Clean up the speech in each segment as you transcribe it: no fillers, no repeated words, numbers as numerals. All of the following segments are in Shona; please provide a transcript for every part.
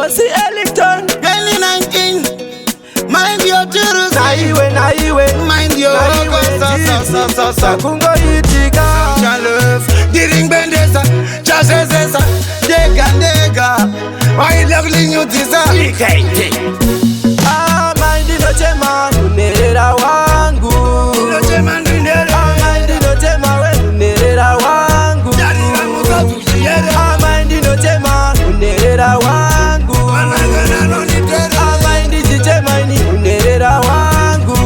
Bossy Ellington. 2019. Mind your children. Naiwe, naiwe. Mind your Naiwe. Sa, sa, sa, sa, sa. Sakungoitika. Chalove, diringbendesa, chazezesa, dega dega, waida kulinyudzisa. Amai, ndinochema munerera wangu. Ndinochema ndinere. Amai, ndinochema we munerera wangu. Darira mukadzi uchiyere. Amai, ndinochema munerera wangu. Vanangana anonditera. Amai, ndichichema ini munerera wangu.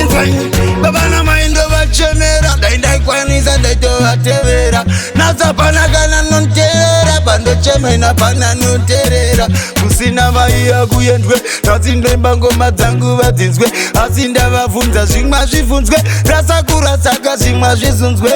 Inzwai, baba namai ndovachemera, dai ndaikwanisa ndaitovatevera. Nhasi kana nonterera, pandochemena pananoterera. Kusina mai akuendwe, nhasi ndoimba ngoma dzangu vadzinzwe, asi ndavabvunza zvimwe zvibvunzwe, rasakura saka zvimwe zvizunzwe.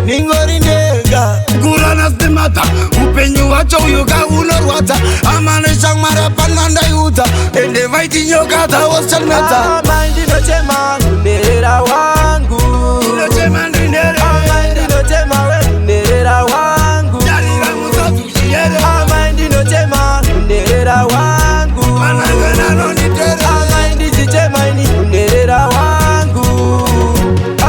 Ningori ndega kurana simata, upenyu hwacho uyuka unorwadza. Hama neshamwari hapana ndaiudza, ende vaiti nyoka dzavo zichanetsa. Amai, ndinochema munerera wangu. Ndinochema ndinere. Amai, ndinochema we munerera wangu. Darira mukadzi uchiyere. Amai, ndinochema munerera wangu. Vanangana anonditera. Amai, ndichichema ini munerera wangu.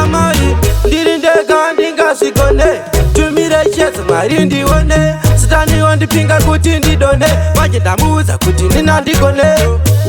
Amai, ndiri ndega, ndingazvigone. Tumire chedzo Mwari ndione. Sitani wandipinga kuti ndidone, manje ndamuudza kuti nina ndigone.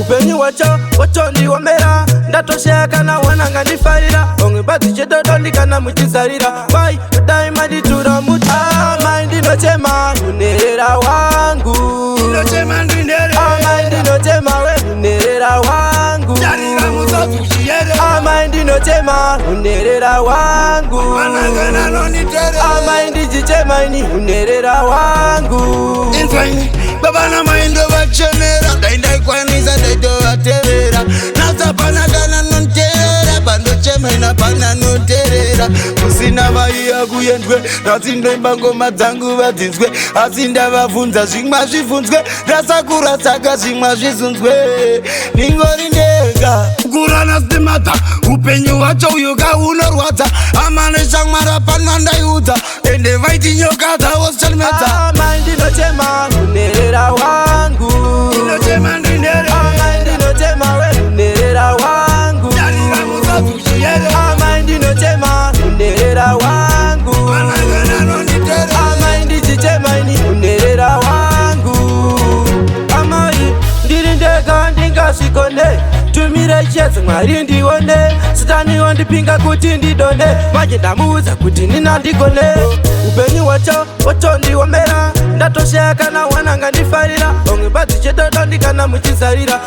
Upenyu hwacho wacho ndiwomera, ndatoshaya kana wananga ndifarira. Omwe badzi chedodondi kana muchizarira mai kudai manditura muti. Amai, ndinochema munerera wangu. Ndinochema ndinere. Amai, ndinochema we munerera wangu. Darira mukadzi uchiyere. Amai, ndinochema munerera wangu. Vanangana anonditera. Amai, ndichichema ini munerera wangu. Inzwai, baba namai ndovachemera, dai ndaikwanisa ndaitovatevera. Nhasi hapana kana nonterera, pandochemena pananoterera. Kusina mai akuendwe, nhasi ndoimba ngoma dzangu vadzinzwe, asi ndavabvunza zvimwe zvibvunzwe, rasakura saka zvimwe zvizunzwe. Ningori ndega kurana simata, upenyu hwacho uyuka unorwadza. Hama neshamwari hapana ndaiudza, ende vaiti nyoka dzavo zichanetsa. Amai, ndinochema munerera wangu. Ndinochema ndinere. Amai, ndinochema we munerera wangu. Darira mukadzi uchiyere. Amai, ndinochema munerera wangu. Vanangana anonditera. Amai, ndichichema ini munerera wangu. Amai, ndiri ndega, ndingazvigone. Tumire chedzo Mwari ndione. Sitani wandipinga kuti ndidone, manje ndamuudza kuti nina ndigone. Upenyu hwacho wacho ndiwomera, ndatoshaya kana wananga ndifarira. Omwe badzi chedodondi kana muchizarira.